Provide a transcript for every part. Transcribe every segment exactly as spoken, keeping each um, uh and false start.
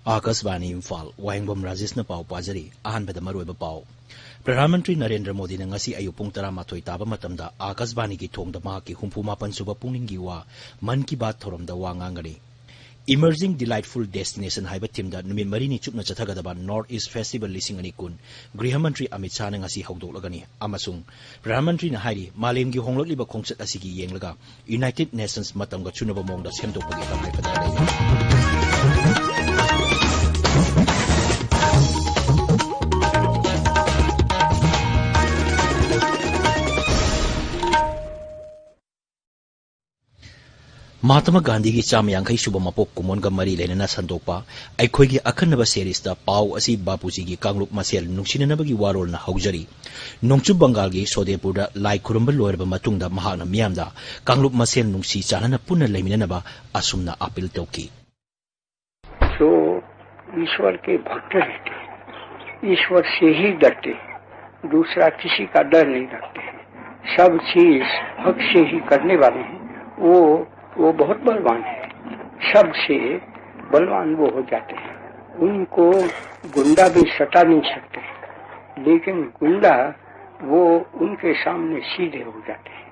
ꯑꯥꯀꯥꯁꯕꯥꯅꯤ ꯏꯝꯐꯥꯜ, ꯋꯥꯍꯦꯡꯕꯝ ꯔꯥꯖꯦꯁꯅ ꯄꯥꯎ ꯄꯥꯖꯔꯤ꯫ ꯑꯍꯥꯟꯕꯗ ꯃꯔꯨꯑꯣꯏꯕ ꯄꯥꯎ꯫ ꯄ꯭ꯔꯙꯥꯟ ꯃꯟꯇ꯭ꯔꯤ ꯅꯔꯦꯟꯗ꯭ꯔ ꯃꯣꯗꯤꯅ ꯉꯁꯤ ꯑꯌꯨꯛ ꯄꯨꯡ ꯇꯔꯥꯃꯥꯊꯣꯏ ꯇꯥꯕ ꯃꯇꯝꯗ ꯑꯥꯀꯥꯁꯕꯥꯅꯤꯒꯤ ꯊꯣꯡꯗ ꯃꯍꯥꯛꯀꯤ ꯍꯨꯝꯐꯨ ꯃꯥꯄꯟ ꯁꯨꯕ ꯄꯨꯛꯅꯤꯡꯒꯤ ꯋꯥ ꯃꯟ ꯀꯤ ꯕꯥꯠ ꯊꯧꯔꯝꯗ ꯋꯥ ꯉꯥꯡꯒꯅꯤ꯫ Emerging Delightful Destination ꯍꯥꯏꯕ ꯊꯤꯝꯗ ꯅꯨꯃꯤꯠ ꯃꯔꯤꯅꯤ ꯆꯨꯞꯅ ꯆꯠꯊꯒꯗꯕ ꯅꯣꯔꯠ ꯏꯁ ꯐꯦꯁꯇꯤꯚꯦꯜ ꯂꯤꯁꯤꯡ ꯑꯅꯤ ꯀꯨꯟ ꯒ꯭ꯔꯤꯍ ꯃꯟꯇ꯭ꯔꯤ ꯑꯃꯤꯠ ꯁꯥꯍꯅ ꯉꯁꯤ ꯍꯧꯗꯣꯛꯂꯒꯅꯤ ꯑꯃꯁꯨꯡ ꯄ꯭ꯔꯙꯥꯟ ꯃꯟꯇ꯭ꯔꯤꯅ ꯍꯥꯏꯔꯤ, ꯃꯥꯂꯦꯝꯒꯤ ꯍꯣꯡꯂꯛꯂꯤꯕ ꯈꯣꯡꯆꯠ ꯑꯁꯤꯒꯤ ꯌꯦꯡꯂꯒ United Nations ꯃꯇꯝꯒ ꯆꯨꯅꯕ ꯃꯑꯣꯡꯗ ꯁꯦꯝꯗꯣꯛꯄꯒꯤ ꯇꯉꯥꯏꯐꯗꯕ ꯂꯩꯔꯦ꯫ ꯃꯍꯥꯇꯃꯥ ꯒꯥꯟꯙꯤꯒꯤ ꯆꯥꯝꯃ ꯌꯥꯡꯈꯩ ꯁꯨꯕ ꯃꯄꯣꯛ ꯀꯨꯝꯑꯣꯟꯒ ꯃꯔꯤ ꯂꯩꯅꯅ ꯁꯟꯗꯣꯛꯄ ꯑꯩꯈꯣꯏꯒꯤ ꯑꯈꯟꯅꯕ ꯁꯦꯔꯤꯁꯇ ꯄꯥꯎ ꯑꯁꯤ ꯕꯥꯄꯨꯖꯤꯒꯤ ꯀꯥꯡꯂꯨꯞ ꯃꯁꯦꯜ ꯅꯨꯡꯁꯤꯅꯅꯕꯒꯤ ꯋꯥꯔꯣꯜꯅ ꯍꯧꯖꯔꯤ꯫ ꯅꯣꯡꯆꯨꯞ ꯕꯪꯒꯥꯜꯒꯤ ꯁꯣꯗꯦꯄꯨꯔꯗ ꯂꯥꯏ ꯈꯨꯔꯨꯝꯕ ꯂꯣꯏꯔꯕ ꯃꯇꯨꯡꯗ ꯃꯍꯥꯛꯅ ꯃꯤꯌꯥꯝꯗ ꯀꯥꯡꯂꯨꯞ ꯃꯁꯦꯜ ꯅꯨꯡꯁꯤ ꯆꯥꯟꯅꯅ ꯄꯨꯟꯅ ꯂꯩꯃꯤꯟꯅꯅꯕ ꯑꯁꯨꯝꯅ ꯑꯥꯄꯤꯜ ꯇꯧꯈꯤ꯫ जो ईश्वर के भक्त रहते हैं, ईश्वर से ही डरते हैं, दूसरा किसी का डर नहीं रखते हैं, सब चीज हक से ही करने वाले हैं, वो वो बहुत बलवान है, सबसे बलवान वो हो जाते हैं। उनको गुंडा भी सता नहीं सकते, लेकिन गुंडा वो उनके सामने सीधे हो जाते हैं।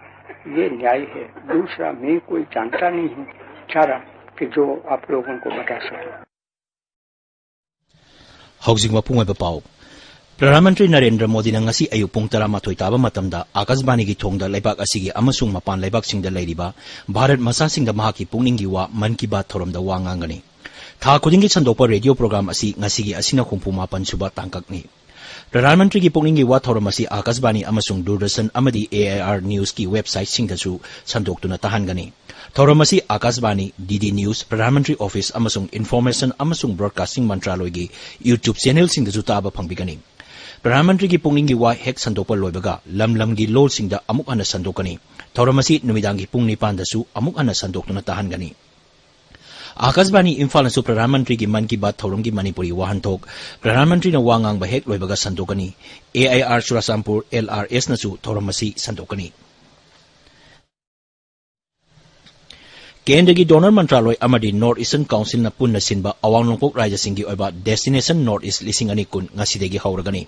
ये न्याय है। दूसरा मैं कोई जानता नहीं हूँ चारा कि जो आप लोगों को बता सकूँ। ꯍꯧꯖꯤꯛ ꯃꯄꯨꯡ ꯑꯣꯏꯕ ꯄꯥꯎ꯫ ꯄ꯭ꯔꯙꯥꯟ ꯃꯟꯇ꯭ꯔꯤ ꯅꯔꯦꯟꯗ꯭ꯔ ꯃꯣꯗꯤꯅ ꯉꯁꯤ ꯑꯌꯨꯛ ꯄꯨꯡ ꯇꯔꯥꯃꯥꯊꯣꯏ ꯇꯥꯕ ꯃꯇꯝꯗ ꯑꯥꯀꯥꯁꯕꯥꯅꯤꯒꯤ ꯊꯣꯡꯗ ꯂꯩꯕꯥꯛ ꯑꯁꯤꯒꯤ ꯑꯃꯁꯨꯡ ꯃꯄꯥꯟ ꯂꯩꯕꯥꯛꯁꯤꯡꯗ ꯂꯩꯔꯤꯕ ꯚꯥꯔꯠ ꯃꯆꯥꯁꯤꯡꯗ ꯃꯍꯥꯛꯀꯤ ꯄꯨꯛꯅꯤꯡꯒꯤ ꯋꯥ ꯃꯟ ꯀꯤ ꯕꯥꯠ ꯊꯧꯔꯝꯗ ꯋꯥ ꯉꯥꯡꯒꯅꯤ꯫ ꯊꯥ ꯈꯨꯗꯤꯡꯒꯤ ꯁꯟꯗꯣꯛꯄ ꯔꯦꯗꯤꯑꯣ ꯄ꯭ꯔꯣꯒ꯭ꯔꯥꯝ ꯑꯁꯤ ꯉꯁꯤꯒꯤ ꯑꯁꯤꯅ ꯍꯨꯝꯐꯨ ꯃꯥꯄꯟ ꯁꯨꯕ ꯇꯥꯡꯀꯛꯅꯤ꯫ ꯄ꯭ꯔꯙꯥꯟ ꯃꯟꯇ꯭ꯔꯤꯒꯤ ꯄꯨꯛꯅꯤꯡꯒꯤ ꯋꯥ ꯊꯧꯔꯝ ꯑꯁꯤ ꯑꯥꯀꯥꯁꯕꯥꯅꯤ ꯑꯃꯁꯨꯡ ꯗꯨꯔꯗꯔꯁꯟ ꯑꯃꯗꯤ ꯑꯦ ꯑꯥꯏ ꯑꯥꯔ ꯅ꯭ꯌꯨꯁꯀꯤ ꯋꯦꯕꯁꯥꯏꯠꯁꯤꯡꯗꯁꯨ ꯁꯟꯗꯣꯛꯇꯨꯅ ꯇꯥꯍꯟꯒꯅꯤ꯫ ꯊꯧꯔꯝ ꯑꯁꯤ ꯑꯥꯀꯥꯁꯕꯥꯅꯤ, ꯗꯤ ꯗꯤ ꯅ꯭ꯌꯨꯁ, ꯄ꯭ꯔꯙꯥꯟ ꯃꯟꯇ꯭ꯔꯤ ꯑꯣꯐꯤꯁ ꯑꯃꯁꯨꯡ ꯏꯟꯐꯣꯔꯃꯦꯁꯟ ꯑꯃꯁꯨꯡ ꯕ꯭ꯔꯣꯗꯀꯥꯁꯇꯤꯡ ꯃꯟꯇ꯭ꯔꯥꯂꯣꯏꯒꯤ YouTube ꯆꯦꯅꯦꯜꯁꯤꯡꯗꯁꯨ ꯇꯥꯕ ꯐꯪꯕꯤꯒꯅꯤ꯫ ꯄ꯭ꯔꯙꯥꯟ ꯃꯟꯇ꯭ꯔꯤꯒꯤ ꯄꯨꯛꯅꯤꯡꯒꯤ ꯋꯥ ꯍꯦꯛ ꯁꯟꯗꯣꯛꯄ ꯂꯣꯏꯕꯒ ꯂꯝ ꯂꯝꯒꯤ ꯂꯣꯜꯁꯤꯡꯗ ꯑꯃꯨꯛ ꯍꯟꯅ ꯁꯟꯗꯣꯛꯀꯅꯤ꯫ ꯊꯧꯔꯝ ꯑꯁꯤ ꯅꯨꯃꯤꯗꯥꯡꯒꯤ ꯄꯨꯡ ꯅꯤꯄꯥꯟꯗꯁꯨ ꯑꯃꯨꯛ ꯍꯟꯅ ꯁꯟꯗꯣꯛꯇꯨꯅ ꯇꯥꯍꯟꯒꯅꯤ꯫ ꯑꯥꯀꯥꯁꯕꯥꯅꯤ ꯏꯝꯐꯥꯜꯅꯁꯨ ꯄ꯭ꯔꯙꯥꯟ ꯃꯟꯇ꯭ꯔꯤꯒꯤ ꯃꯟ ꯀꯤ ꯕꯥꯠ ꯊꯧꯔꯝꯒꯤ ꯃꯅꯤꯄꯨꯔꯤ ꯋꯥꯍꯟꯊꯣꯛ ꯄ꯭ꯔꯙꯥꯟ ꯃꯟꯇ꯭ꯔꯤꯅ ꯋꯥ ꯉꯥꯡꯕ ꯍꯦꯛ ꯂꯣꯏꯕꯒ ꯁꯟꯗꯣꯛꯀꯅꯤ꯫ A I R Churachandpur, L R ꯑꯦꯁꯅꯁꯨ ꯊꯧꯔꯝ ꯑꯁꯤ ꯁꯟꯗꯣꯛꯀꯅꯤ꯫ ꯀꯦꯟꯗ꯭ꯔꯒꯤ ꯗꯣꯅꯔ ꯃꯟꯇ꯭ꯔꯥꯂꯣꯏ ꯑꯃꯗꯤ ꯅꯣꯔꯠ ꯏꯁꯇꯔꯟ ꯀꯥꯎꯟꯁꯤꯜꯅ ꯄꯨꯟꯅ ꯁꯤꯟꯕ ꯑꯋꯥꯡ ꯅꯣꯡꯄꯣꯛ ꯔꯥꯖ꯭ꯌꯁꯤꯡꯒꯤ ꯑꯣꯏꯕ ꯗꯦꯁꯇꯤꯅꯦꯁꯟ ꯅꯣꯔꯠ ꯏꯁ ꯂꯤꯁꯤꯡ ꯑꯅꯤ ꯀꯨꯟ ꯉꯁꯤꯗꯒꯤ ꯍꯧꯔꯒꯅꯤ꯫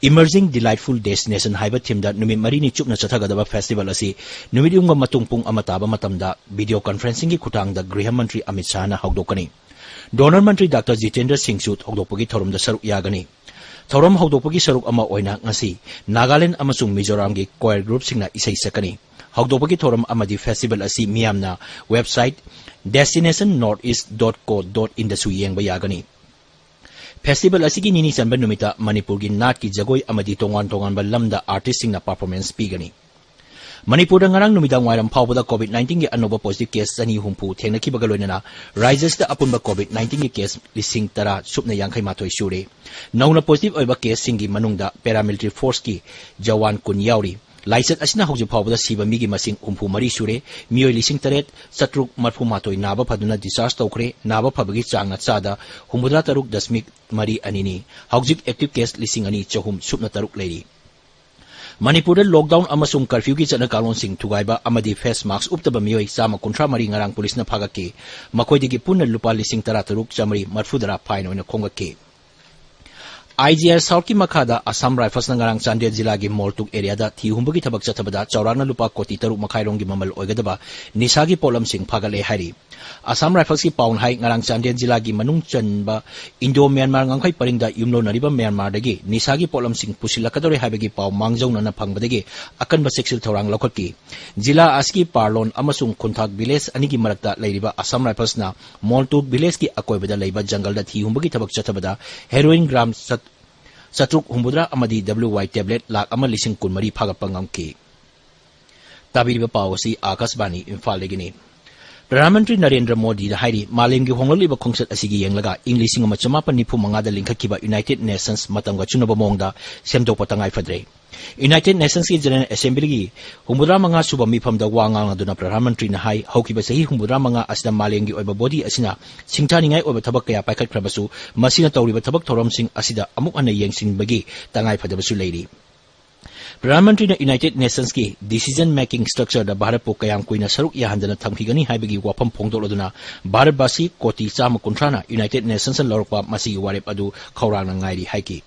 Emerging Delightful Destination ꯍꯥꯏꯕ ꯊꯤꯝꯗ ꯅꯨꯃꯤꯠ ꯃꯔꯤꯅꯤ ꯆꯨꯞꯅ ꯆꯠꯊꯒꯗꯕ ꯐꯦꯁꯇꯤꯚꯦꯜ ꯑꯁꯤ ꯅꯨꯃꯤꯠ ꯌꯨꯝꯒ ꯃꯇꯨꯡ ꯄꯨꯡ ꯑꯃ ꯇꯥꯕ ꯃꯇꯝꯗ ꯚꯤꯗꯤꯑꯣ ꯀꯟꯐꯔꯦꯟꯁꯤꯡꯒꯤ ꯈꯨꯠꯊꯥꯡꯗ ꯒ꯭ꯔꯤꯍ ꯃꯟꯇ꯭ꯔꯤ ꯑꯃꯤꯠ ꯁꯥꯍꯅ ꯍꯧꯗꯣꯛꯀꯅꯤ꯫ ꯗꯣꯅꯔ ꯃꯟꯇ꯭ꯔꯤ ꯗꯥꯛꯇꯔ ꯖꯤꯇꯦꯟꯗ꯭ꯔ ꯁꯤꯡꯁꯨ ꯍꯧꯗꯣꯛꯄꯒꯤ ꯊꯧꯔꯝꯗ ꯁꯔꯨꯛ ꯌꯥꯒꯅꯤ꯫ ꯊꯧꯔꯝ ꯍꯧꯗꯣꯛꯄꯒꯤ ꯁꯔꯨꯛ ꯑꯃ ꯑꯣꯏꯅ ꯉꯁꯤ ꯅꯥꯒꯥꯂꯦꯟ ꯑꯃꯁꯨꯡ ꯃꯤꯖꯣꯔꯥꯝꯒꯤ ꯀ꯭ꯋꯥꯌꯔ ꯒ꯭ꯔꯨꯞꯁꯤꯡꯅ ꯏꯁꯩ ꯁꯛꯀꯅꯤ꯫ ꯍꯧꯗꯣꯛꯄꯒꯤ ꯊꯧꯔꯝ ꯑꯃꯗꯤ ꯐꯦꯁꯇꯤꯚꯦꯜ ꯑꯁꯤ ꯃꯤꯌꯥꯝꯅ website destination north east dot co dot inꯗꯁꯨ ꯌꯦꯡꯕ ꯌꯥꯒꯅꯤ꯫ ꯐꯦꯁꯇꯤꯚꯦꯜ ꯑꯁꯤꯒꯤ ꯅꯤꯅꯤ ꯆꯟꯕ ꯅꯨꯃꯤꯠꯇ ꯃꯅꯤꯄꯨꯔꯒꯤ ꯅꯥꯠꯀꯤ ꯖꯒꯣꯏ ꯑꯃꯗꯤ ꯇꯣꯉꯥꯟ ꯇꯣꯉꯥꯟꯕ ꯂꯝꯗ ꯑꯥꯔꯇꯤꯁꯁꯤꯡꯅ ꯄꯔꯐꯣꯔꯃꯦꯟꯁ ꯄꯤꯒꯅꯤ꯫ ꯃꯅꯤꯄꯨꯔꯗ ꯉꯔꯥꯡ ꯅꯨꯃꯤꯗꯥꯡ ꯋꯥꯏꯔꯝ ꯐꯥꯎꯕꯗ ꯀꯣꯚꯤꯗ ꯅꯥꯏꯟꯇꯤꯟꯒꯤ ꯑꯅꯧꯕ ꯄꯣꯖꯤꯇꯤꯚ ꯀꯦꯁ ꯆꯅꯤ ꯍꯨꯝꯐꯨ ꯊꯦꯡꯅꯈꯤꯕꯒ ꯂꯣꯏꯅꯅ ꯔꯥꯖ꯭ꯌꯁꯤꯗ ꯑꯄꯨꯟꯕ ꯀꯣꯚꯤꯗ ꯅꯥꯏꯟꯇꯤꯟꯒꯤ ꯀꯦꯁ ꯂꯤꯁꯤꯡ ꯇꯔꯥ ꯁꯨꯞꯅ ꯌꯥꯡꯈꯩ ꯃꯥꯊꯣꯏ ꯁꯨꯔꯦ꯫ ꯅꯧꯅ ꯄꯣꯖꯤꯇꯤꯚ ꯑꯣꯏꯕ ꯀꯦꯁꯁꯤꯡꯒꯤ ꯃꯅꯨꯡꯗ ꯄꯦꯔꯥꯃꯤꯂꯤꯇꯔꯤ ꯐꯣꯔꯁꯀꯤ ꯖꯋꯥꯟ ꯀꯨꯟ ꯌꯥꯎꯔꯤ꯫ ꯂꯥꯏꯆꯠ ꯑꯁꯤꯅ ꯍꯧꯖꯤꯛ ꯐꯥꯎꯕꯗ ꯁꯤꯕ ꯃꯤꯒꯤ ꯃꯁꯤꯡ ꯍꯨꯝꯐꯨ ꯃꯔꯤ ꯁꯨꯔꯦ꯫ ꯃꯤꯑꯣꯏ ꯂꯤꯁꯤꯡ ꯇꯔꯦꯠ ꯆꯥꯇ꯭ꯔꯨꯛ ꯃꯔꯤꯐꯨ ꯃꯥꯊꯣꯏ ꯅꯥꯕ ꯐꯗꯨꯅ ꯗꯤꯁꯆꯥꯔꯖ ꯇꯧꯈ꯭ꯔꯦ꯫ ꯅꯥꯕ ꯐꯕꯒꯤ ꯆꯥꯡꯅ ꯆꯥꯗ ꯍꯨꯝꯐꯨꯇꯔꯥ ꯇꯔꯨꯛ ꯗꯁꯃꯤꯛ ꯃꯔꯤ ꯑꯅꯤꯅꯤ꯫ ꯍꯧꯖꯤꯛ ꯑꯦꯛꯇꯤꯚ ꯀꯦꯁ ꯂꯤꯁꯤꯡ ꯑꯅꯤ ꯆꯍꯨꯝ ꯁꯨꯞꯅ ꯇꯔꯨꯛ ꯂꯩꯔꯤ꯫ ꯃꯅꯤꯄꯨꯔꯗ ꯂꯣꯛꯗꯥꯎꯟ ꯑꯃꯁꯨꯡ ꯀꯔꯐ꯭ꯌꯨꯒꯤ ꯆꯠꯅ ꯀꯥꯡꯂꯣꯟꯁꯤꯡ ꯊꯨꯒꯥꯏꯕ ꯑꯃꯗꯤ ꯐꯦꯁ ꯃꯥꯁꯛ ꯎꯞꯇꯕ ꯃꯤꯑꯣꯏ ꯆꯥꯝꯃ ꯀꯨꯟꯊ꯭ꯔꯥ ꯃꯔꯤ ꯉꯔꯥꯡ ꯄꯨꯂꯤꯁꯅ ꯐꯥꯒꯠꯈꯤ꯫ ꯃꯈꯣꯏꯗꯒꯤ ꯄꯨꯟꯅ ꯂꯨꯄꯥ ꯂꯤꯁꯤꯡ ꯇꯔꯥ ꯇꯔꯨꯛ ꯆꯥꯃꯔꯤ ꯃꯔꯤꯐꯨꯇꯔꯥ ꯐꯥꯏꯟ ꯑꯣꯏꯅ ꯈꯣꯝꯒꯠꯈꯤ꯫ ꯑꯥꯏ ꯖꯤ ꯑꯥꯔ ꯁꯥꯎꯠꯀꯤ ꯃꯈꯥꯗ ꯑꯁꯥꯝ ꯔꯥꯏꯐꯜꯁꯅ ꯉꯔꯥꯡ ꯆꯥꯟꯗꯦꯜ ꯖꯤꯂꯥꯒꯤ ꯃꯣꯜꯇꯨꯛ ꯑꯦꯔꯤꯌꯥꯗ ꯊꯤ ꯍꯨꯝꯕꯒꯤ ꯊꯕꯛ ꯆꯠꯊꯕꯗ ꯆꯥꯎꯔꯥꯛꯅ ꯂꯨꯄꯥ ꯀꯣꯇꯤ ꯇꯔꯨꯛ ꯃꯈꯥꯏꯔꯣꯝꯒꯤ ꯃꯃꯜ ꯑꯣꯏꯒꯗꯕ ꯅꯤꯁꯥꯒꯤ ꯄꯣꯠꯂꯝꯁꯤꯡ ꯐꯥꯒꯠꯂꯦ ꯍꯥꯏꯔꯤ꯫ ꯑꯁꯥꯝ ꯔꯥꯏꯐꯜꯁꯀꯤ ꯄꯥꯎꯅ ꯍꯥꯏ, ꯉꯔꯥꯡ ꯆꯥꯟꯗꯦꯜ ꯖꯤꯂꯥꯒꯤ ꯃꯅꯨꯡ ꯆꯟꯕ ꯏꯟꯗꯣ ꯃ꯭ꯌꯥꯟꯃꯥꯔ ꯉꯝꯈꯩ ꯄꯔꯤꯡꯗ ꯌꯨꯝꯂꯣꯟꯅꯔꯤꯕ ꯃ꯭ꯌꯥꯟꯃꯥꯔꯗꯒꯤ ꯅꯤꯁꯥꯒꯤ ꯄꯣꯠꯂꯝꯁꯤꯡ ꯄꯨꯁꯤꯜꯂꯛꯀꯗꯧꯔꯦ ꯍꯥꯏꯕꯒꯤ ꯄꯥꯎ ꯃꯥꯡꯖꯧꯅꯅ ꯐꯪꯕꯗꯒꯤ ꯑꯀꯟꯕ ꯆꯦꯛꯁꯤꯜ ꯊꯧꯔꯥꯡ ꯂꯧꯈꯠꯈꯤ꯫ ꯖꯤꯂꯥ ꯑꯁꯤꯒꯤ ꯄꯥꯔꯂꯣꯟ ꯑꯃꯁꯨꯡ ꯈꯨꯟꯊꯥꯛ ꯚꯤꯂꯦꯖ ꯑꯅꯤꯒꯤ ꯃꯔꯛꯇ ꯂꯩꯔꯤꯕ ꯑꯁꯥꯝ ꯔꯥꯏꯐꯜꯁꯅ ꯃꯣꯜꯇꯨꯛ ꯚꯤꯂꯦꯖꯀꯤ ꯑꯀꯣꯏꯕꯗ ꯂꯩꯕ ꯖꯪꯒꯜꯗ ꯊꯤ ꯍꯨꯝꯕꯒꯤ ꯊꯕꯛ ꯆꯠꯊꯕꯗ ꯍꯦꯔꯣꯏꯟ ꯒ꯭ꯔꯥꯝ ꯆꯠ-, ꯆꯥꯇ꯭ꯔꯨꯛ ꯍꯨꯝꯐꯨꯇꯔꯥ ꯑꯃꯗꯤ ꯗꯕ꯭ꯂꯤꯎ ꯋꯥꯏ ꯇꯦꯕ꯭ꯂꯦꯠ ꯂꯥꯈ ꯑꯃ ꯂꯤꯁꯤꯡ ꯀꯨꯟꯃꯔꯤ ꯐꯥꯒꯠꯄ ꯉꯝꯈꯤ꯫ ꯇꯥꯕꯤꯔꯤꯕ ꯄꯥꯎ ꯑꯁꯤ ꯑꯥꯀꯥꯁꯕꯥꯅꯤ ꯏꯝꯐꯥꯜꯗꯒꯤꯅꯤ꯫ ꯄ꯭ꯔꯙꯥꯟ ꯃꯟꯇ꯭ꯔꯤ ꯅꯔꯦꯟꯗ꯭ꯔ ꯃꯣꯗꯤꯅ ꯍꯥꯏꯔꯤ, ꯃꯥꯂꯦꯝꯒꯤ ꯍꯣꯡꯂꯛꯂꯤꯕ ꯈꯣꯡꯆꯠ ꯑꯁꯤꯒꯤ ꯌꯦꯡꯂꯒ ꯏꯪ ꯂꯤꯁꯤꯡ ꯑꯃ ꯆꯃꯥꯄꯟ ꯅꯤꯐꯨ ꯃꯉꯥꯗ ꯂꯤꯡꯈꯠꯈꯤꯕ ꯌꯨꯅꯥꯏꯇꯦꯗ ꯅꯦꯁꯟꯁ ꯃꯇꯝꯒ ꯆꯨꯅꯕ ꯃꯑꯣꯡꯗ ꯁꯦꯝꯗꯣꯛꯄ ꯇꯉꯥꯏ ꯐꯗ꯭ꯔꯦ꯫ ꯌꯨꯅꯥꯏꯇꯦꯗ ꯅꯦꯁꯟꯁꯀꯤ ꯖꯦꯅꯔꯦꯜ ꯑꯦꯁꯦꯝꯕ꯭ꯂꯤꯒꯤ ꯍꯨꯝꯐꯨꯇꯔꯥ ꯃꯉꯥ ꯁꯨꯕ ꯃꯤꯐꯝꯗ ꯋꯥ ꯉꯥꯡꯂꯗꯨꯅ ꯄ꯭ꯔꯙꯥꯟ ꯃꯟꯇ꯭ꯔꯤꯅ ꯍꯥꯏ, ꯍꯧꯈꯤꯕ ꯆꯍꯤ ꯍꯨꯝꯐꯨꯇꯔꯥ ꯃꯉꯥ ꯑꯁꯤꯗ ꯃꯥꯂꯦꯝꯒꯤ ꯑꯣꯏꯕ ꯕꯣꯗꯤ ꯑꯁꯤꯅ ꯁꯤꯡꯊꯥꯅꯤꯡꯉꯥꯏ ꯑꯣꯏꯕ ꯊꯕꯛ ꯀꯌꯥ ꯄꯥꯏꯈꯠꯈ꯭ꯔꯕꯁꯨ, ꯃꯁꯤꯅ ꯇꯧꯔꯤꯕ ꯊꯕꯛ ꯊꯧꯔꯝꯁꯤꯡ ꯑꯁꯤꯗ ꯑꯃꯨꯛ ꯍꯟꯅ ꯌꯦꯡꯁꯤꯟꯕꯒꯤ ꯇꯉꯥꯏ ꯐꯗꯕꯁꯨ ꯂꯩꯔꯤ꯫ ꯄ꯭ꯔꯙꯥꯟ ꯃꯟꯇ꯭ꯔꯤꯅ ꯌꯨꯅꯥꯏꯇꯦꯗ ꯅꯦꯁꯟꯁꯀꯤ decision making structureꯗ ꯚꯥꯔꯠꯄꯨ ꯀꯌꯥꯝ ꯀꯨꯏꯅ ꯁꯔꯨꯛ ꯌꯥꯍꯟꯗꯅ ꯊꯝꯈꯤꯒꯅꯤ ꯍꯥꯏꯕꯒꯤ ꯋꯥꯐꯝ ꯐꯣꯡꯗꯣꯛꯂꯗꯨꯅ, ꯚꯥꯔꯠꯕꯥꯁꯤ ꯀꯣꯇꯤ ꯆꯥꯝꯃ ꯀꯨꯟꯊ꯭ꯔꯥꯅ ꯌꯨꯅꯥꯏꯇꯦꯗ ꯅꯦꯁꯟꯁꯅ ꯂꯧꯔꯛꯄ ꯃꯁꯤꯒꯤ ꯋꯥꯔꯦꯞ ꯑꯗꯨ ꯈꯧꯔꯥꯡꯅ ꯉꯥꯏꯔꯤ ꯍꯥꯏꯈꯤ꯫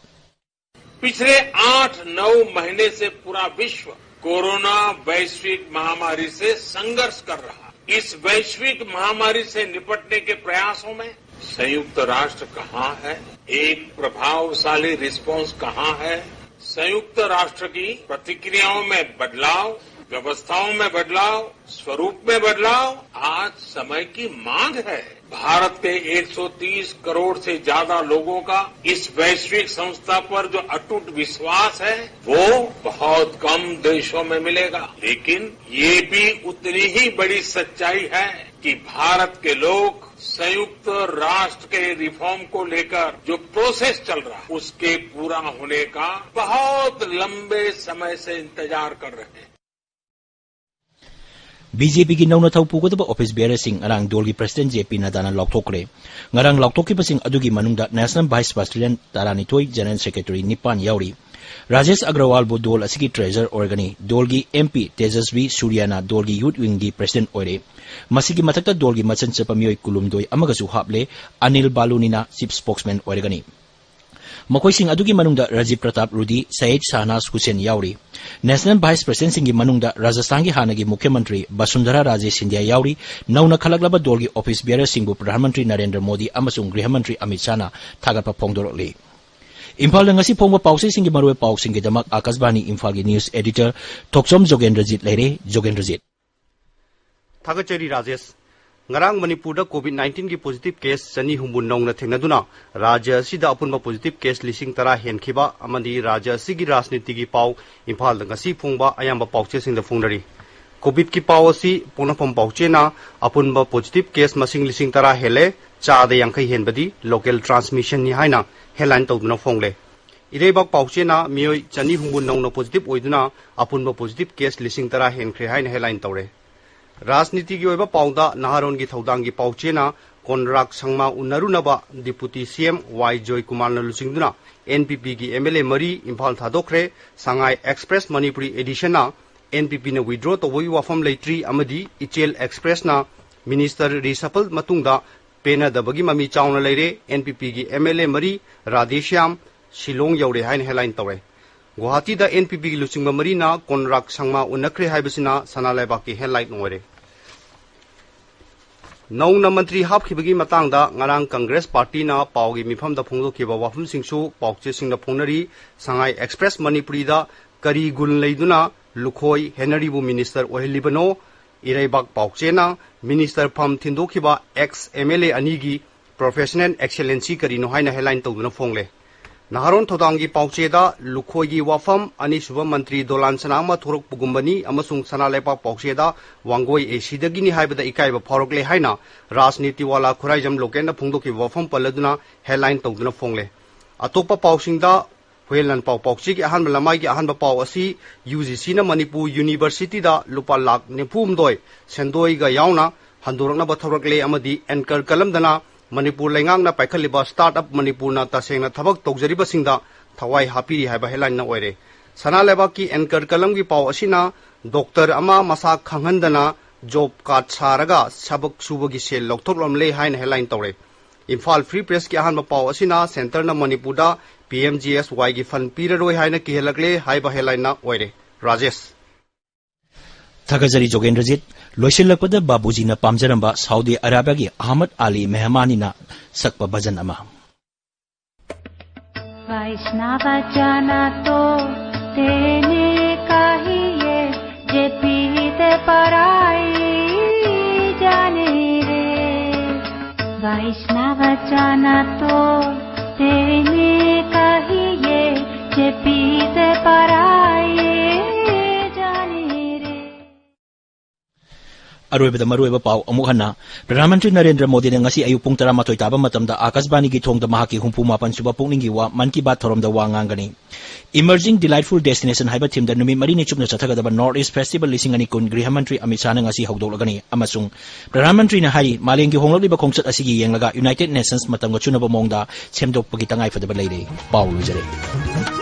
पिछले आठ नौ महीने से पूरा विश्व कोरोना वैश्विक महामारी से संघर्ष कर रहा है। इस वैश्विक महामारी से निपटने के प्रयासों में संयुक्त राष्ट्र कहां है, एक प्रभावशाली रिस्पॉन्स कहां है, संयुक्त राष्ट्र की प्रतिक्रियाओं में बदलाव, व्यवस्थाओं में बदलाव, स्वरूप में बदलाव आज समय की मांग है। भारत के एक सौ तीस करोड़ से ज्यादा लोगों का इस वैश्विक संस्था पर जो अटूट विश्वास है, वो बहुत कम देशों में मिलेगा। लेकिन ये भी उतनी ही बड़ी सच्चाई है कि भारत के लोग संयुक्त राष्ट्र के रिफॉर्म को लेकर जो प्रोसेस चल रहा है, उसके पूरा होने का बहुत लंबे समय से इंतजार कर रहे हैं। ꯕꯤ ꯖꯦ ꯄꯤꯒꯤ ꯅꯧꯅ ꯊꯧ ꯄꯨꯒꯗꯕ ꯑꯣꯐꯤꯁ ꯕꯤꯌꯔꯁꯤꯡ ꯉꯔꯥꯡ ꯗꯣꯜꯒꯤ ꯄ꯭ꯔꯁꯤꯗꯦꯟ ꯖꯦ ꯄꯤ ꯅꯗꯥꯅ ꯂꯥꯎꯊꯣꯛꯈ꯭ꯔꯦ꯫ ꯉꯔꯥꯡ ꯂꯥꯎꯊꯣꯛꯈꯤꯕꯁꯤꯡ ꯑꯗꯨꯒꯤ ꯃꯅꯨꯡꯗ ꯅꯦꯁꯅꯦꯜ ꯚꯥꯏꯁ ꯄ꯭ꯔꯁꯤꯗꯦꯟ ꯇꯔꯥꯅꯤꯊꯣꯏ, ꯖꯦꯅꯔꯦꯜ ꯁꯦꯀ꯭ꯔꯦꯇꯔꯤ ꯅꯤꯄꯥꯟ ꯌꯥꯎꯔꯤ꯫ ꯔꯥꯖꯦꯁ ꯑꯒ꯭ꯔꯋꯥꯜꯕꯨ ꯗꯣꯜ ꯑꯁꯤꯒꯤ ꯇ꯭ꯔꯦꯖꯔ ꯑꯣꯏꯔꯒꯅꯤ꯫ ꯗꯣꯜꯒꯤ ꯑꯦꯝ ꯄꯤ ꯇꯦꯖꯁ꯭ꯋꯤ ꯁꯨꯔꯤꯌꯥꯅ ꯗꯣꯜꯒꯤ ꯌꯨꯊ ꯋꯤꯡꯒꯤ ꯄ꯭ꯔꯁꯤꯗꯦꯟ ꯑꯣꯏꯔꯦ꯫ ꯃꯁꯤꯒꯤ ꯃꯊꯛꯇ ꯗꯣꯜꯒꯤ ꯃꯆꯟ ꯆꯠꯄ ꯃꯤꯑꯣꯏ ꯀꯨꯟꯍꯨꯝꯗꯣꯏ ꯑꯃꯒꯁꯨ ꯍꯥꯞꯂꯦ꯫ ꯑꯅꯤꯜ ꯕꯥꯂꯨꯅꯤꯅ ꯆꯤꯐ ꯁ꯭ꯄꯣꯛꯁꯃꯦꯟ ꯑꯣꯏꯔꯒꯅꯤ꯫ ꯃꯈꯣꯏꯁꯤꯡ ꯑꯗꯨꯒꯤ ꯃꯅꯨꯡꯗ ꯔꯥꯖꯤꯕ ꯄ꯭ꯔꯇꯥꯞ ꯔꯨꯗꯤ, ꯁꯌꯤꯗ ꯁꯥꯍꯅꯥꯖ ꯍꯨꯁꯦꯟ ꯌꯥꯎꯔꯤ꯫ ꯅꯦꯁꯅꯦꯜ ꯚꯥꯏꯁ ꯄ꯭ꯔꯁꯤꯗꯦꯟꯁꯤꯡꯒꯤ ꯃꯅꯨꯡꯗ ꯔꯥꯖꯁꯊꯥꯟꯒꯤ ꯍꯥꯟꯅꯒꯤ ꯃꯨꯈ꯭ꯌ ꯃꯟꯇ꯭ꯔꯤ ꯕꯁꯨꯟꯙꯔꯥ ꯔꯥꯖꯦ ꯁꯤꯟꯙ꯭ꯌꯥ ꯌꯥꯎꯔꯤ꯫ ꯅꯧꯅ ꯈꯜꯂꯛꯂꯕ ꯗꯣꯜꯒꯤ ꯑꯣꯐꯤꯁ ꯕꯤꯌꯔꯁꯤꯡꯕꯨ ꯄ꯭ꯔꯙꯥꯟ ꯃꯟꯇ꯭ꯔꯤ ꯅꯔꯦꯟꯗ꯭ꯔ ꯃꯣꯗꯤ ꯑꯃꯁꯨꯡ ꯒ꯭ꯔꯤꯍ ꯃꯟꯇ꯭ꯔꯤ ꯑꯃꯤꯠ ꯁꯥꯍꯅ ꯊꯥꯒꯠꯄ ꯐꯣꯡꯗꯣꯔꯛꯂꯤ꯫ ꯏꯝꯐꯥꯜꯗ ꯉꯁꯤ ꯐꯣꯡꯕ ꯄꯥꯎꯆꯦꯁꯤꯡꯒꯤ ꯃꯔꯨꯑꯣꯏꯕ ꯄꯥꯎꯁꯤꯡꯒꯤꯗꯃꯛ ꯑꯥꯀꯥꯁꯕꯥꯅꯤ ꯏꯝꯐꯥꯜꯒꯤ ꯅ꯭ꯌꯨꯁ ꯑꯦꯗꯤꯇꯔ ꯊꯣꯛꯆꯣꯝ ꯖꯣꯒꯦꯟꯗ꯭ꯔꯖꯤꯠ ꯂꯩꯔꯦ꯫ ꯖꯣꯒꯦꯟꯗ꯭ꯔꯖꯤꯠ꯫ ꯊꯥꯒꯠꯆꯔꯤ ꯔꯥꯖꯦꯁ꯫ ꯉꯔꯥꯡ ꯃꯅꯤꯄꯨꯔꯗ ꯀꯣꯚꯤꯗ ꯅꯥꯏꯟꯇꯤꯟꯒꯤ ꯄꯣꯖꯤꯇꯤꯚ ꯀꯦꯁ ꯆꯅꯤ ꯍꯨꯝꯐꯨ ꯅꯧꯅ ꯊꯦꯡꯅꯗꯨꯅ ꯔꯥꯖ꯭ꯌ ꯑꯁꯤꯗ ꯑꯄꯨꯟꯕ ꯄꯣꯖꯤꯇꯤꯚ ꯀꯦꯁ ꯂꯤꯁꯤꯡ ꯇꯔꯥ ꯍꯦꯟꯈꯤꯕ ꯑꯃꯗꯤ ꯔꯥꯖ꯭ꯌ ꯑꯁꯤꯒꯤ ꯔꯥꯖꯅꯤꯇꯤꯒꯤ ꯄꯥꯎ ꯏꯝꯐꯥꯜꯗ ꯉꯁꯤ ꯐꯣꯡꯕ ꯑꯌꯥꯝꯕ ꯄꯥꯎꯆꯦꯁꯤꯡꯗ ꯐꯣꯡꯅꯔꯤ꯫ ꯀꯣꯚꯤꯗꯀꯤ ꯄꯥꯎ ꯑꯁꯤ ꯄꯣꯛꯅꯐꯝ ꯄꯥꯎꯆꯦꯅ ꯑꯄꯨꯟꯕ ꯄꯣꯖꯤꯇꯤꯚ ꯀꯦꯁ ꯃꯁꯤꯡ ꯂꯤꯁꯤꯡ ꯇꯔꯥ ꯍꯦꯜꯂꯦ, ꯆꯥꯗ ꯌꯥꯡꯈꯩ ꯍꯦꯟꯕꯗꯤ ꯂꯣꯀꯦꯜ ꯇ꯭ꯔꯥꯟꯁꯃꯤꯁꯟꯅꯤ ꯍꯥꯏꯅ ꯍꯦꯗꯂꯥꯏꯟ ꯇꯧꯗꯨꯅ ꯐꯣꯡꯂꯦ꯫ ꯏꯔꯩꯕꯥꯛ ꯄꯥꯎꯆꯦꯅ ꯃꯤꯑꯣꯏ ꯆꯅꯤ ꯍꯨꯝꯐꯨ ꯅꯧꯅ ꯄꯣꯖꯤꯇꯤꯚ ꯑꯣꯏꯗꯨꯅ ꯑꯄꯨꯟꯕ ꯄꯣꯖꯤꯇꯤꯚ ꯀꯦꯁ ꯂꯤꯁꯤꯡ ꯇꯔꯥ ꯍꯦꯟꯈ꯭ꯔꯦ ꯍꯥꯏꯅ ꯍꯦꯗꯂꯥꯏꯟ ꯇꯧꯔꯦ꯫ ꯔꯥꯖꯅꯤꯇꯤꯒꯤ ꯑꯣꯏꯕ ꯄꯥꯎꯗ ꯅꯍꯥꯔꯣꯜꯒꯤ ꯊꯧꯗꯥꯡꯒꯤ ꯄꯥꯎꯆꯦꯅ ꯀꯣꯟꯔꯥꯛ ꯁꯪꯃꯥ ꯎꯅꯔꯨꯅꯕ ꯗꯤꯄꯨꯇꯤ ꯁꯤ ꯑꯦꯝ ꯋꯥꯏ ꯖꯣꯏꯀꯨꯃꯥꯔꯅ ꯂꯨꯆꯤꯡꯗꯨꯅ ꯑꯦꯟ ꯄꯤ ꯄꯤꯒꯤ ꯑꯦꯝ ꯑꯦꯜ ꯑꯦ ꯃꯔꯤ ꯏꯝꯐꯥꯜ ꯊꯥꯗꯣꯛꯈ꯭ꯔꯦ꯫ ꯁꯉꯥꯏ ꯑꯦꯛꯁꯄ꯭ꯔꯦꯁ ꯃꯅꯤꯄꯨꯔꯤ ꯑꯦꯗꯤꯁꯟꯅ ꯑꯦꯟ ꯄꯤ ꯄꯤꯅ ꯋꯤꯗ꯭ꯔꯣ ꯇꯧꯕꯒꯤ ꯋꯥꯐꯝ ꯂꯩꯇ꯭ꯔꯤ ꯑꯃꯗꯤ ꯏꯆꯦꯜ ꯑꯦꯛꯁꯄ꯭ꯔꯦꯁꯅ ꯃꯤꯅꯤꯁꯇꯔ ꯔꯤꯁꯐꯜ ꯃꯇꯨꯡꯗ ꯄꯦꯟꯅꯗꯕꯒꯤ ꯃꯃꯤ ꯆꯥꯎꯅ ꯂꯩꯔꯦ꯫ ꯑꯦꯟ ꯄꯤ ꯄꯤꯒꯤ ꯑꯦꯝ ꯑꯦꯜ ꯑꯦ ꯃꯔꯤ ꯔꯥꯙꯦꯁ꯭ꯌꯥꯝ ꯁꯤꯂꯣꯡ ꯌꯧꯔꯦ ꯍꯥꯏꯅ ꯍꯦꯗꯂꯥꯏꯟ ꯇꯧꯔꯦ꯫ ꯒꯨꯋꯥꯍꯥꯇꯤꯗ ꯑꯦꯟ ꯄꯤ ꯄꯤꯒꯤ ꯂꯨꯆꯤꯡꯕ ꯃꯔꯤꯅ ꯀꯣꯟꯔꯥꯛ ꯁꯪꯃꯥ ꯎꯅꯈ꯭ꯔꯦ ꯍꯥꯏꯕꯁꯤꯅ ꯁꯅꯥ ꯂꯩꯕꯥꯛꯀꯤ ꯍꯦꯗꯂꯥꯏꯟ ꯑꯣꯏꯔꯦ꯫ ꯅꯧꯅ ꯃꯟꯇ꯭ꯔꯤ ꯍꯥꯞꯈꯤꯕꯒꯤ ꯃꯇꯥꯡꯗ ꯉꯔꯥꯡ ꯀꯪꯒ꯭ꯔꯦꯁ ꯄꯥꯔꯇꯤꯅ ꯄꯥꯎꯒꯤ ꯃꯤꯐꯝꯗ ꯐꯣꯡꯗꯣꯛꯈꯤꯕ ꯋꯥꯐꯝꯁꯤꯡꯁꯨ ꯄꯥꯎꯆꯦꯁꯤꯡꯅ ꯐꯣꯡꯅꯔꯤ꯫ ꯁꯉꯥꯏ ꯑꯦꯛꯁꯄ꯭ꯔꯦꯁ ꯃꯅꯤꯄꯨꯔꯤꯗ ꯀꯔꯤ ꯒꯨꯟ ꯂꯩꯗꯨꯅ ꯂꯨꯈꯣꯏ ꯍꯦꯅꯔꯤꯕꯨ ꯃꯤꯅꯤꯁꯇꯔ ꯑꯣꯏꯍꯜꯂꯤꯕꯅꯣ? ꯏꯔꯩꯕꯥꯛ ꯄꯥꯎꯆꯦꯅ ꯃꯤꯅꯤꯁꯇꯔ ꯐꯝ ꯊꯤꯟꯗꯣꯛꯈꯤꯕ ꯑꯦꯛꯁ ꯑꯦꯝ ꯑꯦꯜ ꯑꯦ ꯑꯅꯤꯒꯤ ꯄ꯭ꯔꯣꯐꯦꯁꯅꯦꯜ ꯑꯦꯛꯁꯦꯂꯦꯟꯁꯤ ꯀꯔꯤꯅꯣ ꯍꯥꯏꯅ ꯍꯦꯗꯂꯥꯏꯟ ꯇꯧꯗꯨꯅ ꯐꯣꯡꯂꯦ꯫ ꯅꯍꯥꯔꯣꯟ ꯊꯧꯗꯥꯡꯒꯤ ꯄꯥꯎꯆꯦꯗ ꯂꯨꯈꯣꯏꯒꯤ ꯋꯥꯐꯝ, ꯑꯅꯤꯁꯨꯕ ꯃꯟꯇ꯭ꯔꯤ ꯗꯣꯂꯥꯟ ꯁꯅꯥ ꯑꯃ ꯊꯣꯔꯛꯄꯒꯨꯝꯕꯅꯤ ꯑꯃꯁꯨꯡ ꯁꯅꯥ ꯂꯩꯕꯥꯛ ꯄꯥꯎꯆꯦꯗ ꯋꯥꯡꯒꯣꯏ ꯑꯦ ꯁꯤꯗꯒꯤꯅꯤ ꯍꯥꯏꯕꯗ ꯏꯀꯥꯏꯕ ꯐꯥꯎꯔꯛꯂꯦ ꯍꯥꯏꯅ ꯔꯥꯖꯅꯤꯇꯤ ꯋꯥꯂꯥ ꯈꯨꯔꯥꯏꯖꯝ ꯂꯣꯀꯦꯟꯅ ꯐꯣꯡꯗꯣꯛꯈꯤꯕ ꯋꯥꯐꯝ ꯄꯜꯂꯗꯨꯅ ꯍꯦꯗꯂꯥꯏꯟ ꯇꯧꯗꯨꯅ ꯐꯣꯡꯂꯦ꯫ ꯑꯇꯣꯞꯄ ꯄꯥꯎꯁꯤꯡꯗ, ꯍꯨꯌꯦꯟ ꯂꯥꯟꯄꯥꯎ ꯄꯥꯎꯆꯦꯒꯤ ꯑꯍꯥꯟꯕ ꯂꯃꯥꯏꯒꯤ ꯑꯍꯥꯟꯕ ꯄꯥꯎ ꯑꯁꯤ ꯌꯨ ꯖꯤ ꯁꯤꯅ ꯃꯅꯤꯄꯨꯔ ꯌꯨꯅꯤꯚꯔꯁꯤꯇꯤꯗ ꯂꯨꯄꯥ ꯂꯥꯈ ꯅꯤꯐꯨ ꯍꯨꯝꯗꯣꯏ ꯁꯦꯟꯗꯣꯏꯒ ꯌꯥꯎꯅ ꯍꯟꯗꯣꯔꯛꯅꯕ ꯊꯧꯔꯛꯂꯦ ꯑꯃꯗꯤ ꯑꯦꯟꯀꯔ ꯀꯂꯝꯗꯅ ꯃꯅꯤꯄꯨꯔ ꯂꯩꯉꯥꯛꯅ ꯄꯥꯏꯈꯠꯂꯤꯕ ꯁ꯭ꯇꯥꯔꯠ ꯑꯞ ꯃꯅꯤꯄꯨꯔꯅ ꯇꯁꯦꯡꯅ ꯊꯕꯛ ꯇꯧꯖꯔꯤꯕꯁꯤꯡꯗ ꯊꯋꯥꯏ ꯍꯥꯞꯄꯤꯔꯤ ꯍꯥꯏꯕ ꯍꯦꯗꯂꯥꯏꯟꯅ ꯑꯣꯏꯔꯦ꯫ ꯁꯅꯥ ꯂꯩꯕꯥꯛꯀꯤ ꯑꯦꯟꯀꯔ ꯀꯂꯝꯒꯤ ꯄꯥꯎ ꯑꯁꯤꯅ ꯗꯣꯛꯇꯔ ꯑꯃ ꯃꯁꯥ ꯈꯪꯍꯟꯗꯅ ꯖꯣꯕ ꯀꯥꯔꯗ ꯁꯥꯔꯒ ꯊꯕꯛ ꯁꯨꯕꯒꯤ ꯁꯦꯜ ꯂꯧꯊꯣꯛꯂꯝꯂꯦ ꯍꯥꯏꯅ ꯍꯦꯗꯂꯥꯏꯟ ꯇꯧꯔꯦ꯫ ꯏꯝꯐꯥꯜ ꯐ꯭ꯔꯤ ꯄ꯭ꯔꯦꯁꯀꯤ ꯑꯍꯥꯟꯕ ꯄꯥꯎ ꯑꯁꯤꯅ ꯁꯦꯟꯇꯔꯅ ꯃꯅꯤꯄꯨꯔꯗ ꯄꯤ ꯑꯦꯝ ꯖꯤ ꯑꯦꯁ ꯋꯥꯏꯒꯤ ꯐꯟ ꯄꯤꯔꯔꯣꯏ ꯍꯥꯏꯅ ꯀꯤꯍꯜꯂꯛꯂꯦ ꯍꯥꯏꯕ ꯍꯦꯗꯂꯥꯏꯟꯅ ꯑꯣꯏꯔꯦ꯫ ꯔꯥꯖꯦꯁ꯫ ꯊꯥꯒꯠꯆꯔꯤ ꯖꯣꯒꯦꯟꯗ꯭ꯔꯖꯤꯠ꯫ ꯂꯣꯏꯁꯤꯜꯂꯛꯄꯗ ꯕꯥꯕꯨꯖꯤꯅ ꯄꯥꯝꯖꯔꯝꯕ ꯁꯥꯎꯗꯤ ꯑꯔꯥꯕꯤꯌꯥꯒꯤ ꯑꯍꯃꯗ ꯑꯂꯤ ꯃꯦꯍꯃꯥꯅꯤꯅ ꯁꯛꯄ ꯚꯖꯟ ꯑꯃ꯫ वैष्णव जन तो तेने कहिए, जे पीत पराई जाने रे। वैष्णव जन तो तेने कहिए, जे पीत पराई जाने रे। ꯑꯔꯣꯏꯕꯗ ꯃꯔꯨꯑꯣꯏꯕ ꯄꯥꯎ ꯑꯃꯨꯛ ꯍꯟꯅ꯫ ꯄ꯭ꯔꯙꯥꯟ ꯃꯟꯇ꯭ꯔꯤ ꯅꯔꯦꯟꯗ꯭ꯔ ꯃꯣꯗꯤꯅ ꯉꯁꯤ ꯑꯌꯨꯛ ꯄꯨꯡ ꯇꯔꯥꯃꯥꯊꯣꯏ ꯇꯥꯕ ꯃꯇꯝꯗ ꯑꯥꯀꯥꯁꯕꯥꯅꯤꯒꯤ ꯊꯣꯡꯗ ꯃꯍꯥꯛꯀꯤ ꯍꯨꯝꯐꯨ ꯃꯥꯄꯟ ꯁꯨꯕ ꯄꯨꯛꯅꯤꯡꯒꯤ ꯋꯥ ꯃꯟ ꯀꯤ ꯕꯥꯠ ꯊꯧꯔꯝꯗ ꯋꯥ ꯉꯥꯡꯒꯅꯤ꯫ Emerging Delightful Destination ꯍꯥꯏꯕ ꯊꯤꯝꯗ ꯅꯨꯃꯤꯠ ꯃꯔꯤꯅꯤ ꯆꯨꯞꯅ ꯆꯠꯊꯒꯗꯕ North East Festival ꯂꯤꯁꯤꯡ ꯑꯅꯤ ꯀꯨꯟ ꯒ꯭ꯔꯤꯍ ꯃꯟꯇ꯭ꯔꯤ ꯑꯃꯤꯠ ꯁꯥꯍꯅ ꯉꯁꯤ ꯍꯧꯗꯣꯛꯂꯒꯅꯤ ꯑꯃꯁꯨꯡ ꯄ꯭ꯔꯙꯥꯟ ꯃꯟꯇ꯭ꯔꯤꯅ ꯍꯥꯏꯔꯤ, ꯃꯥꯂꯦꯝꯒꯤ ꯍꯣꯡꯂꯛꯂꯤꯕ ꯈꯣꯡꯆꯠ ꯑꯁꯤꯒꯤ ꯌꯦꯡꯂꯒ United Nations ꯃꯇꯝꯒ ꯆꯨꯅꯕ ꯃꯑꯣꯡꯗ ꯁꯦꯝꯗꯣꯛꯄꯒꯤ ꯇꯉꯥꯏꯐꯗꯕ ꯂꯩꯔꯦ꯫ ꯄꯥꯎ ꯂꯣꯏꯖꯔꯦ꯫